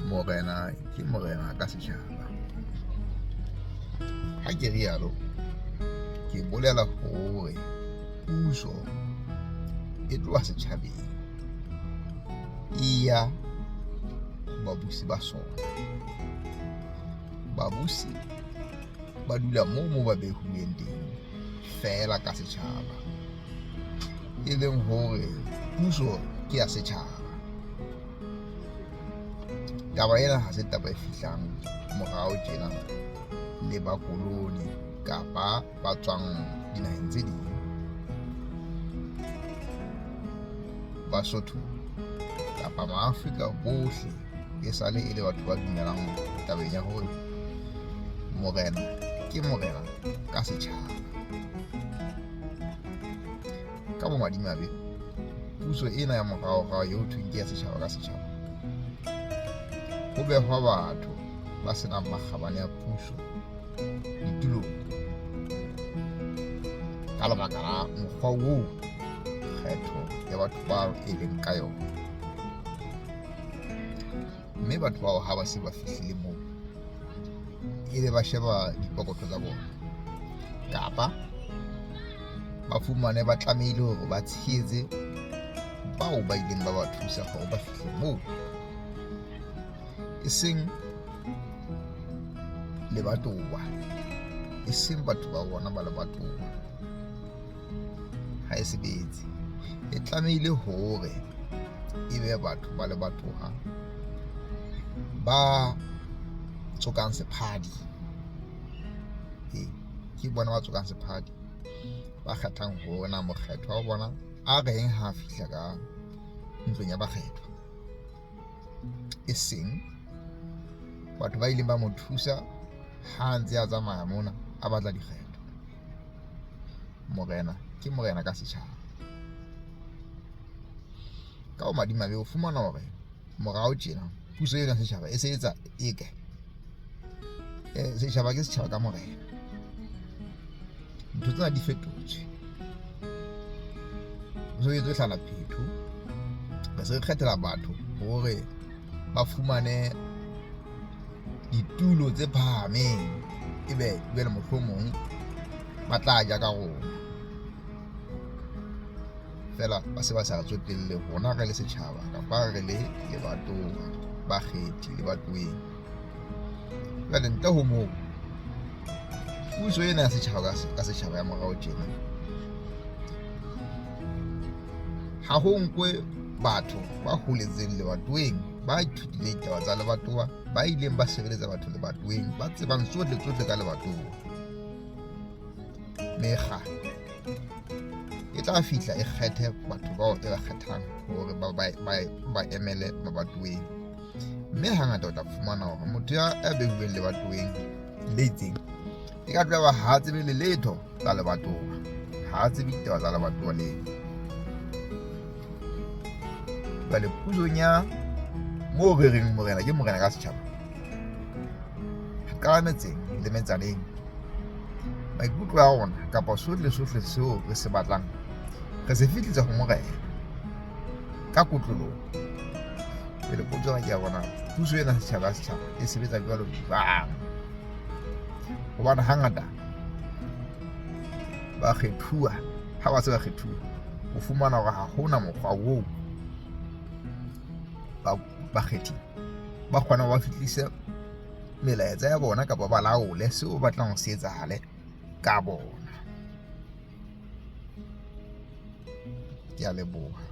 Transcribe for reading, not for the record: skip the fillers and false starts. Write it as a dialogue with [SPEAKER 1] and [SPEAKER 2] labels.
[SPEAKER 1] Morena ke morena ka setjhaba. Ha ke rialo, ke bolela hore puso e tloha setjhabeng e ya ho babusi ba sona. Babusi ba dula moo mo ba behuweng teng feela ka setjhaba, e leng hore puso ke ya setjhaba. Taba ena ha se taba e fihlang morao tjena le ba koloni kapa ba tswang dinaheng tse ding. Basotho kapa Maafrika bohle e sale e le batho ba dumelang tabeng ya hore morena ke morena ka setjhaba. Ka bomadimabe puso ena ya moraorao eo thweng ke ya setjhaba ka setjhaba, ho behwa batho ba senang makgabane a puso ditulong ka lebaka la mokgwa oo kgetho ya batho bao e leng ka yona. Mme batho bao ha ba se ba fihlile moo, e be ba sheba dipokotho tsa bona kapa ba fumane ba tlamehile hore ba tshehetse bao ba ileng ba ba thusa hore ba fihle moo, e seng lebatowa, e seng batho ba bona ba lebatowa. Ha e sebetse, e tlamehile hore e be batho ba lebatowa ba tsokang sephadi. Ee, ke bona ba tsokang sephadi, ba kgethang hore na mokgethwa wa bona a reng ha fihla ka ntlong ya bakgethwa, e seng batho ba ileng ba mo thusa ha ntse a tsamaya mona a batla dikgetho. Morena ke morena ka setjhaba. Ka bomadimabe o fumana hore morao tjena puso ena ya setjhaba e se etsa eke setjhaba ke setjhaba ka morena. Ntho tsena di fetotswe, ho so etswe hlala phetho. Re se re kgethela batho hore ba fumane ditulo tse phahameng, ebe jwale mohlomong ba tla ja ka rona feela, ba se ba sa tsotelle rona re le setjhaba kapa re le lebatowa, bakgethi lebatoweng. Jwale ntle ho moo, puso ena ya setjhaba ka setjhaba ya morao tjena, ha ho nkwe batho ba holetseng lebatoweng, ba ithutileng ditaba tsa lebatowa, ba ileng ba sebeletsa batho lebatoweng, ba tsebang tsohle tsohle ka lebatowa. Mekga e tla fihla e kgethe batho bao e ba kgethang hore ba emele lebatoweng, mme hangata o tla fumana hore motho ya behuweng lebatoweng le itseng e ka tloha ha tsebe le letho tsa lebatowa, ha tsebe ditaba tsa lebatowa leo. Jwale pusong ya moo re reng morena ke morena ka setjhaba, re qala metseng le metsaneng. Maikutlo a rona kapa sohle sohle seo re se batlang re se fihlisa ho morena ka kotloloho. Pele potso ena ke ya bona puso ena setjhaba ka setjhaba e sebetsa jwalo jwang? Hobane hangata bakgethuwa ha ba se ba kgethuwa, o fumana hore ha hona mokgwa oo bakgethi ba kgona ho ba fihlise melaetsa ya bona kapa ba laole seo ba batlang ho se etsahale ka bona. Ke a leboha.